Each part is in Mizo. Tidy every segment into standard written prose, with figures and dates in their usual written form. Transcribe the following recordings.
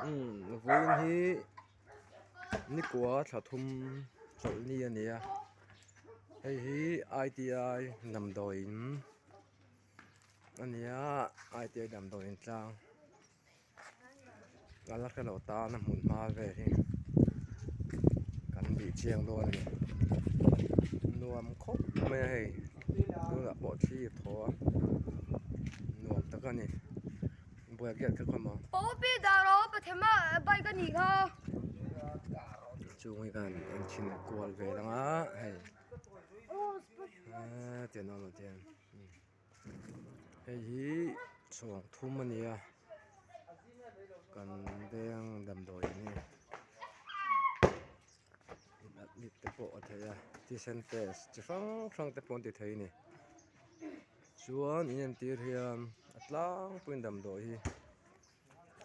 Umm vawiin hi nikua thla thum chawlhni a ni a hei hi I T I damdawiin a ni a I T I damdawiin tlang. A la hrelo tan a hmun hma vel hi kan bih chiang dawn a ni nuam khawp mai a hei tunah pawh thli a thaw a nuam tak a ni buai gate kha khaw maw chung hi khan an chhin kual vel ang a hei eee tiang awm ah hian. Hei hi chhawng thum a ni a kan veng damdawi hi admit te pawh a theih a thisen test chi hrang hrang te pawh an ti thei a ni chuan in entir hian a tlangpuiin damdawi hi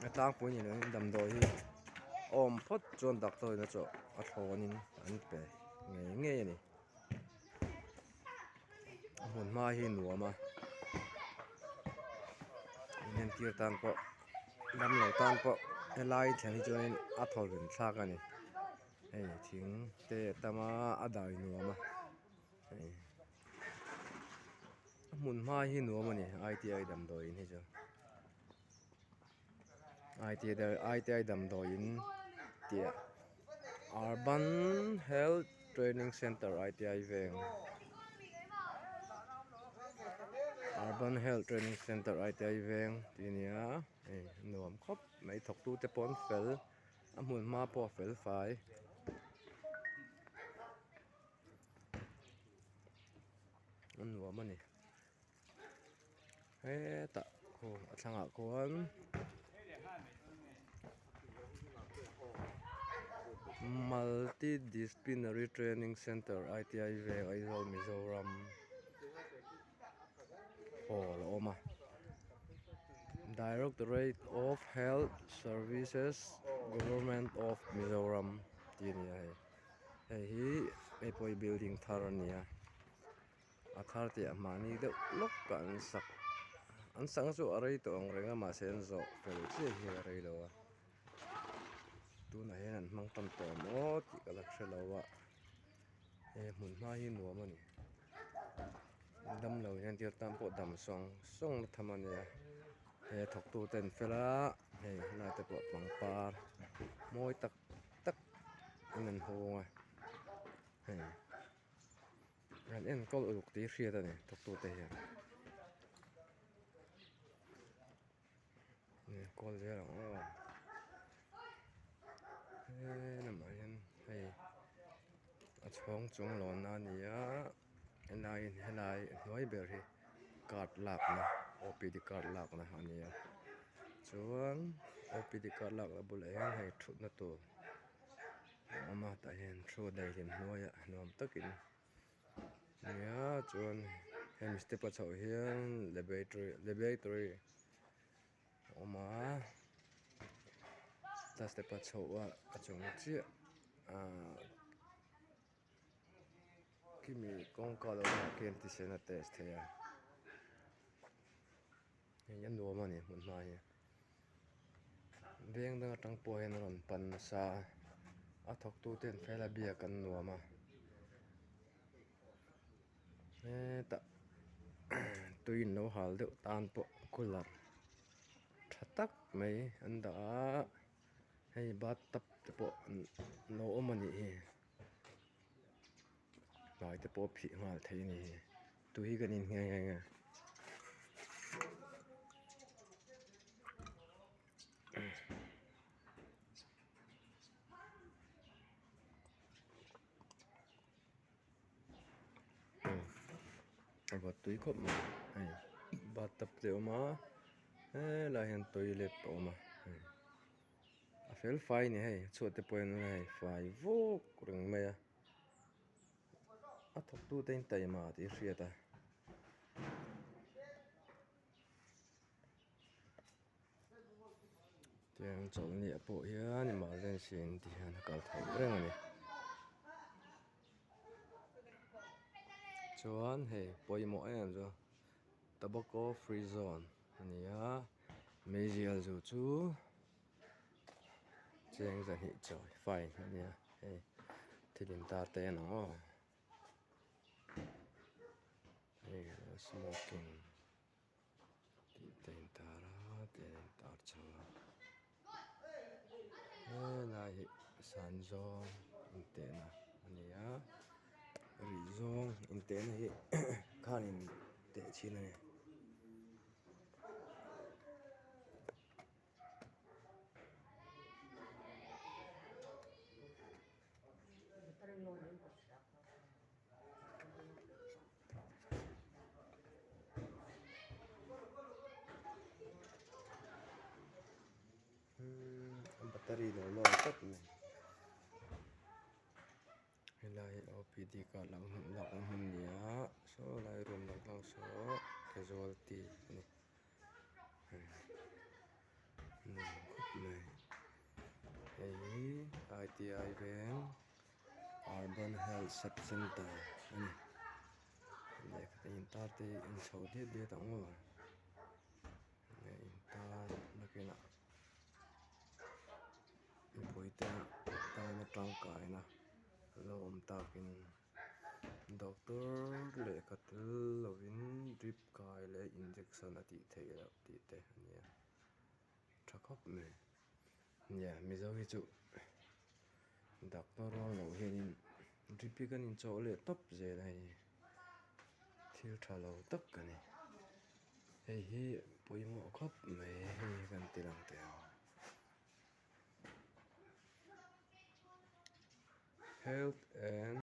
a tlangpui ni lovin damdawi hi a awm phawt chuan doctor in a chawh a thlawnin an pe ngei ngei a ni. A hmun hma hi nuam a inentir tan pawh damlo tan pawh helai thleng hi chuanin a thaw ven thlak a ni hei thing te a tam a a dai nuam a hei a hmun hma hi nuam a ni I T I damdawiin hi chu. I T I damdawiin tih urban health training centre I T I veng urban health training centre I T I veng tih a ni a hei nuam khawp mai thawk tu te pawh an fel a hmun hma pawh a fel fai. A nuam a ni. Hetah khaw a thlangah khuan multi disciplinary training centre I T I veng Aizawl Mizoram hall a awm a directorate of health services government of Mizoram tih a ni a hei hei hi hei pawh hi building thar a ni a. A thar tih ah mahni deuh lawk ah an sak an sak na chu a rei tawh ang reng a mahse an zawh fel chiah hi a rei lo a tunah hian an hmang tan tawh maw tih ka la hre lo a he hmun hma hi nuam a ni damlo hian thil tan pawh dam sawng sawng na tham a nia he thawk tu te an fel a hei helai te pawh pangpar mawi tak tak in an hawng a hei. An enkawl uluk tih hriat a ni thawktute hian enkawl zel ang aw he lamah hian hei a chhawng chung lawnna a ni a helai helai hnuai ber hi card lakna O P D card lakna a ni a chuan O P D card lakna bulah hian hei thutna tur. A awm a tah hian thu daihlim hnuaiah nuam takin nia chuan hemi step a chhoh hian laboratory laboratory a awm a chuta step a chhoh a a chung chiah ahh khimi kawngka lo awmah khian thisen a test thei a hei a nuam a ni hmun hma hi. Veng dang atang pawh hian a rawn pan nasa a a thawk tu ten fel a biak an nuam a hetah tui in lo hal deuh tan pawh cooler tha tak mai an dah a hei bathtub te pawh an lo awm a nih hi hnai te pawh a phih nghal thei a ni hi tui hi kan in nghe nghe nge. A vawt tui khawp mai hei bathtub te a awm a helaiah hian toilet a awm a hei a fel fai a ni hei chhuat te pawh hian hei fai vuk reng mai a a thawk tu te in taima tih a hriat a. Tiang chawlhni ah pawh hian emergency an tih hian a kal theih reng a ni chuan hei pawimawh em chu tobacco free zone a ni a meizial zu chu. Cheng zahnih chawi fine a nia hei thil intar te en ang aw hei no smoking tih te intar a tih a intar chho a helai hi san zawng intehna a ni a rih zawng intehna hi khanin teh chhin a ni. Battery lo lawm tlat mai helai hi OPD card lak lakna hmun a ni a saw lai room lang tlang saw casualty a ni. Nuam khawp mai hei hi I T I veng urban health sub center a ni lehkha te intar te hi en chho diat diat ang aw enge intar nakinah mipui te tana tangkaina lo awm takin. Doctor lehkha tel lovin drip kai leh injection a tih theih loh tih te a ni a tha khawp mai nia mizo hi chu doctor rual loh hianin drip hi kan inchawh leh tawp zel a hei thil tha lo tak a ni hei hi pawimawh khawp mai hei kan ti lang teh ang. Health and.